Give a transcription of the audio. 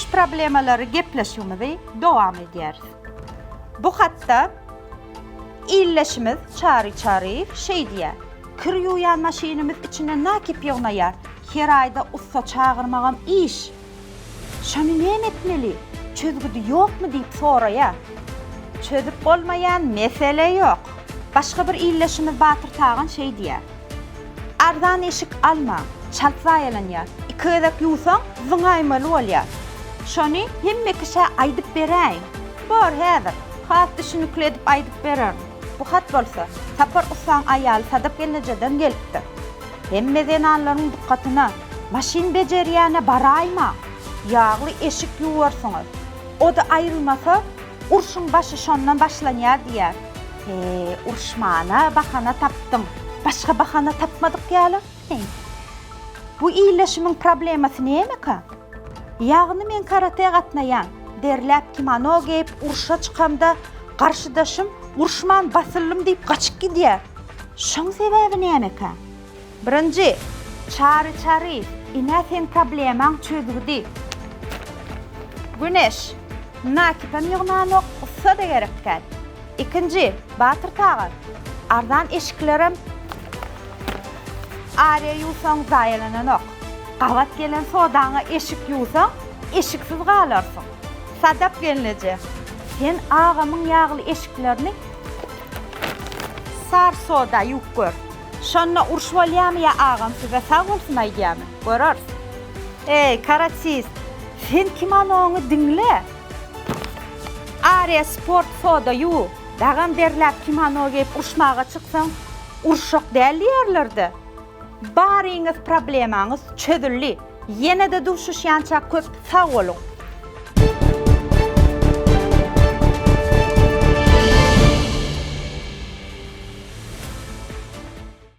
Durmuş problemalary gepleşigimizi dowam edýäris. Bu hatda ildeşimiz Çary Çaryýew şeý diýýär, Kir ýuwýan maşynymyz içine nakip ýygnaýar. Her aýda ussa çagyrmagam iş. Şony näme etmeli? Çözgüdi ýokmy diýip soraýar. Çözüp bolmaýan mesele ýok. Başga bir ildeşimiz Batyr Tagan şeý diýýär. Arzan eşik almaň, çalt zaýalanýar. Iki gezek ýuwsaň, zyňaýmaly bolýar. Şony hemme kişä aýdyp beräýiň. Bor, häzir, has düşünikli edip aýdyp bererin. Bu hat bolsa, Sapar ussaň aýaly Sadap gelnejeden gelipdir. Hemme zenanlaryň dykgatyna, maşyn bejerýäne baraýmaň. Ýagly eşik ýuwarsyňyz. O-da aýrylmasa, Urşuň başy şondan başlanýar diýýär. He, uruşmana bahana tapdyň. Başga bahana tapmadyk ýaly. Heý. Bu illeşimiň problemasy nämeka? Ýagny men karate gatnaýan, derläp kimono geýip urşa çykamda garşydaşym uruşman basyldym diýip gaçyp gidýär. Şoň sebäbi nämeka? Birinji, Çary Çaryýew, ine seň problemaň çözgüdi. Güneş, Nakipem ýygnanok, ussa-da gerek däl. Ikinji, Batyr Tagan, arzan eşiklerem Ariýa ýuwsaň zaýalananok. Gabat gelen sodaňa eşik ýuwsaň, eşiksiz galarsyň. Sadap gelneje, sen agamyň ýagly eşiklerini sar soda ýuwup gör. Şonda uruş bolýamy ýa agam size sag bolsun aýdýamy? Göreris. Eý, karatist, sen kimonoňy diňle. Aria sport soda ýuw. Dagam derläp kimono geýip uruşmaga çyksaň, uruşjak däl diýerler-de. Baryňyz problemaňyz çözüldi. Ýene-de duşuşýança köp sag boluň.